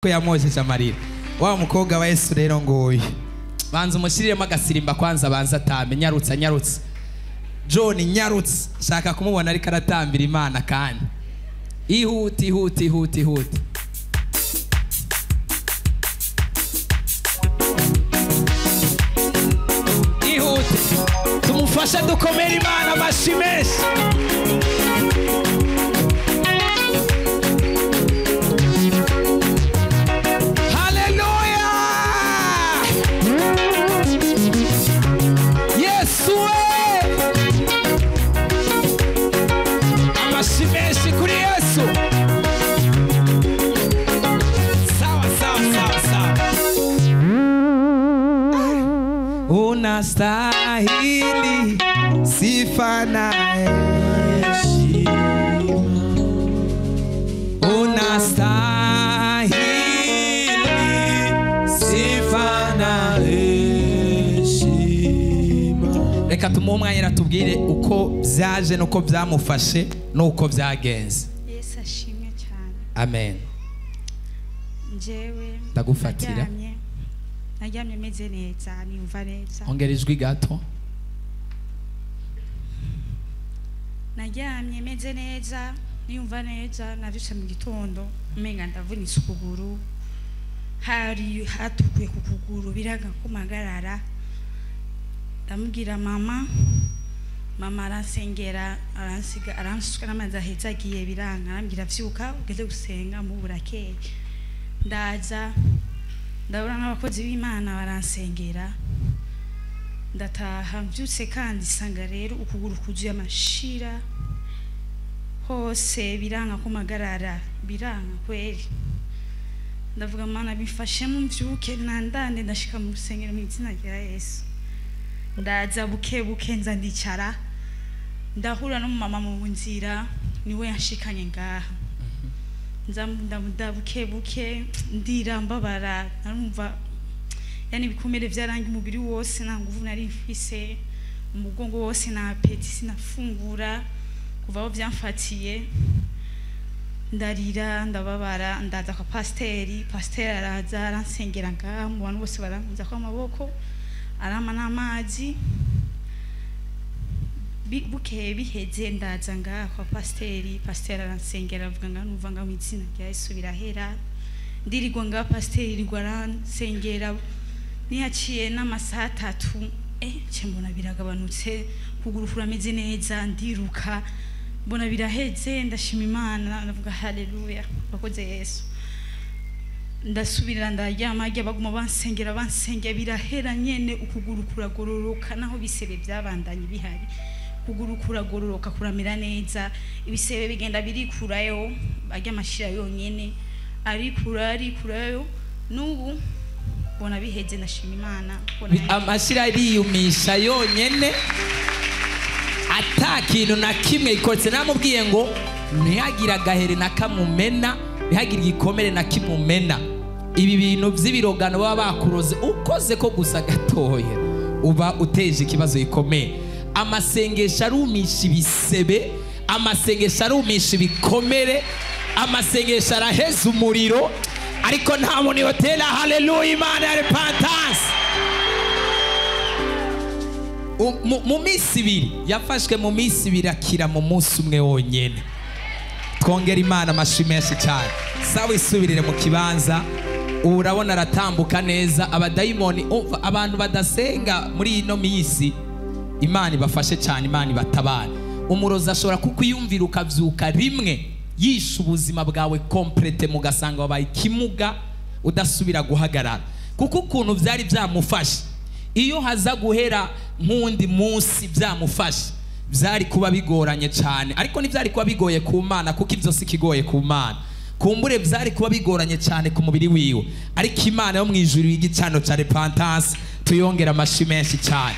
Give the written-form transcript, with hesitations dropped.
Ko yamwojeje amarira wa mukobwa wa Yesu. Rero nguyu, banza umushyiriremo agasirimba kwanza, banza atambe. Nyarutsa, nyarutsa John, nyarutsa, shaka kumubona ariko aratambira Imana. Kandi ihute, ihute, ihute, ihute. Ihute, tumufashe, dukomere Imana amashyi menshi. Haleluya! Yesu we! Amashyi menshi kuri Yesu. Sawa sawa sawa sawa. Unastahili sifa na heshima. Unastahili sifa na heshima. Reka tumuhe umwanya atubwire uko byaje n'uko byamufashe n'uko byagenze. Yesu ashimwe cyane. Amen. Njyewe Ndagufatira. naryamye meze neza, niyumva neza. Ongera ijwi gato. Naryamye meze neza, niyumva neza. Navyutse mu gitondo umenga ndavunitse ukuguru, hari hatukuye ku kuguru, biraga ko mpagarara. Ndamubwira mama, mama aransengera, aransiga, aransuka n'amazi aheza agiye, biranga. Arambwira: "Vyuka ugeze gusenga mu burakeye." Ndaza ndabona n'abakozi b'Imana baransengera, ndataha. Mbyutse kandi sanga rero ukuguru kuzuye amashira hose, biranga ko mpagarara, biranga kweri. Ndavuga: "Mana, bifashemo mbyuke nandande." Ndashika mu rusengero mu izina rya Yesu. Ndaza buke buke, nza ndicara, ndahura n'umumama mu nzira, niwe yanshikanye ngaha. Nza ndamuda buke buke, ndira, mbabara, narumva yani ibikomere vyarangi umubiri wose, nta nguvu nari mfise, umugongo wose na appétit, sinafungura kuva aho vyamfatiye. Ndarira, ndababara, ndaza kwa pasiteri. Pasiteri araza aransengera ngaha mu bantu bose, barankunza ko amaboko, arampa n'amazi. Bukeye biheze, ndaza ngaha kwa pasiteri. Pasiteri aransengera, avuga ngo numva ngo mu izina rya Yesu birahera. Ndirirwa ngaha, pasiteri irirwa aransengera, nihaciye n'amasaha 3, nce mbona biragabanutse, ukuguru kurameze neza, ndiruka, mbona biraheze. Ndashima Imana, ndavuga: "Haleluya, bakoze Yesu." Ndasubira ndaryama, harya baguma bansengera, bansengera, birahera nyene, ukuguru kuragororoka, naho bisebe byabandanye bihari. Ukuguru kuragororoka, kuramera neza, ibisebe bigenda birikurayo, arya amashira yonyene arikura, arikurayo. N'ubu mbona biheze, ndashima Imana mbona. Amashira ariyumisha yonyene, ata kintu na kimwe ikoretse. Namubwiye ngo ntihagire agahere na kamwe umena, ntihagire igikomere na kimwe umena. Ibi bintu by'ibirogano baba bakuroze, ukoze ko gusa gatoya uba uteje ikibazo gikomeye. Amasengesho arumisha ibisebe, amasengesho arumisha ibikomere, amasengesho araheza umuriro. Ariko nta muntu yotera haleluya Imana ya repentance. Mu minsi 2 yafashwe, mu minsi 2 akira, mu munsi umwe wonyene. Twongera Imana amashyi menshi cyane. Sawa, isubirire mu kibanza. Ubu urabona aratambuka neza. Abadayimoni, umva, abantu badasenga muri ino minsi, Imana ibafashe cyane, Imana ibatabare. Umurozi ashobora kukwiyumvira ukabyuka rimwe yishe ubuzima bwawe complète, mugasanga wabaye ikimuga udasubira guhagarara. Kuko ukuntu byari byamufashe, iyo haza guhera nk'undi munsi byamufashe, byari kuba bigoranye cyane. Ariko ntibyari kuba bigoye ku Mana, kuko ibyo si ikigoye ku Mana. Kumbure byari kuba bigoranye cyane ku mubiri wiwe, ariko Imana yo mu ijuru y'igicano cya repentance, tuyongera amashyi menshi cyane.